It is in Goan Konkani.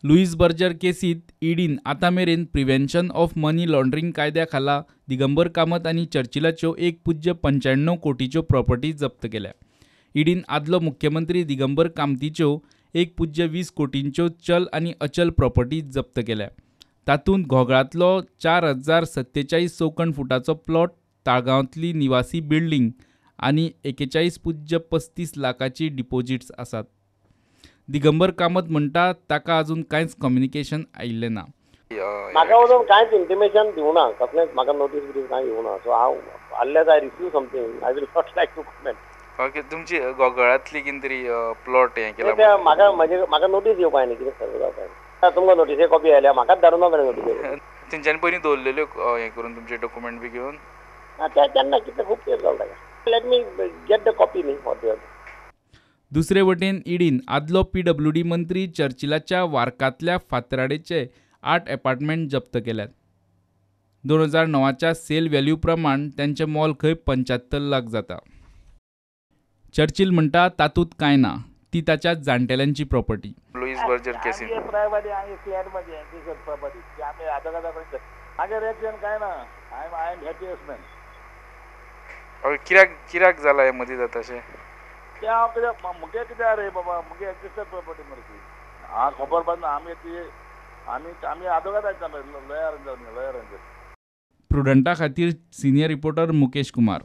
लुईस बर्जर केसींत ईडीन आतां मेरेन प्रिव्हेन्शन ऑफ मनी लॉन्ड्रिंग कायद्या खाला दिगंबर कामत आनी चर्चिलाच्यो 1.95 कोटीच्यो प्रॉपर्टी जप्त केल्या. ईडीन आदलो मुख्यमंत्री दिगंबर कामतीच्यो 1.20 कोटींच्यो चल आनी अचल प्रॉपर्टी जप्त केल्या. तातूंत घोगळांतलो 4047 चौखण फुटाचो प्लॉट, ताळगांवांतली निवासी बिल्डिंग आनी 41.35 लाखाची डिपॉझिट्स आसात. दिगंबर कामत म्हणटा ताका अजून कांयच कम्युनिकेशन आयिल्लें ना. म्हाका अजून कांयच इंटिमेशन दिवना, कसलेंच म्हाका नोटीस बिटीस कांय येवना. सो हांव unless I receive something I will not like to comment. Okay, तुमची गोगळांतली कितें तरी प्लॉट हें केला? म्हाका म्हाका नोटीस येवपा न्ही, कितें सर्व जावपा. तुमकां नोटीसे कॉपी आयल्या, म्हाकाच धाडूना मरे नोटीस. तेंच्यांनी पयलीं दवरलेल्यो हें करून तुमचे डॉक्युमेंट बी घेवन? तेन्ना कितले खूब तेंप जालो ताका. Let me get the copy न्ही. दुसरे वटेन ईडीन आदलो पीडब्ल्यूडी मंत्री चर्चिलाच्या वार्कांतल्या फातराडेचे 8 एपार्टमेंट जप्त केल्यात. 2009च्या सेल व्हॅल्यू प्रमाण त्यांचे मोल खंय 75 लाख जाता. चर्चिल म्हणटा तातूंत कांय ना, ती ताच्या जाणटेल्यांची प्रॉपर्टी. लुईस बर्जर केसीन कित्याक जाला हें मदीं जाता अशें? तें हांव कित्याक मुगे कित्याक रे बाबा, मुगे एक्जिस्टेड प्रॉपर्टी मरे ती. हांव खबर पडना. आमी ती आमी आमी आदोगाद आयता लॉयरांचे. प्रुडंटा खातीर सिनियर रिपोर्टर मुकेश कुमार.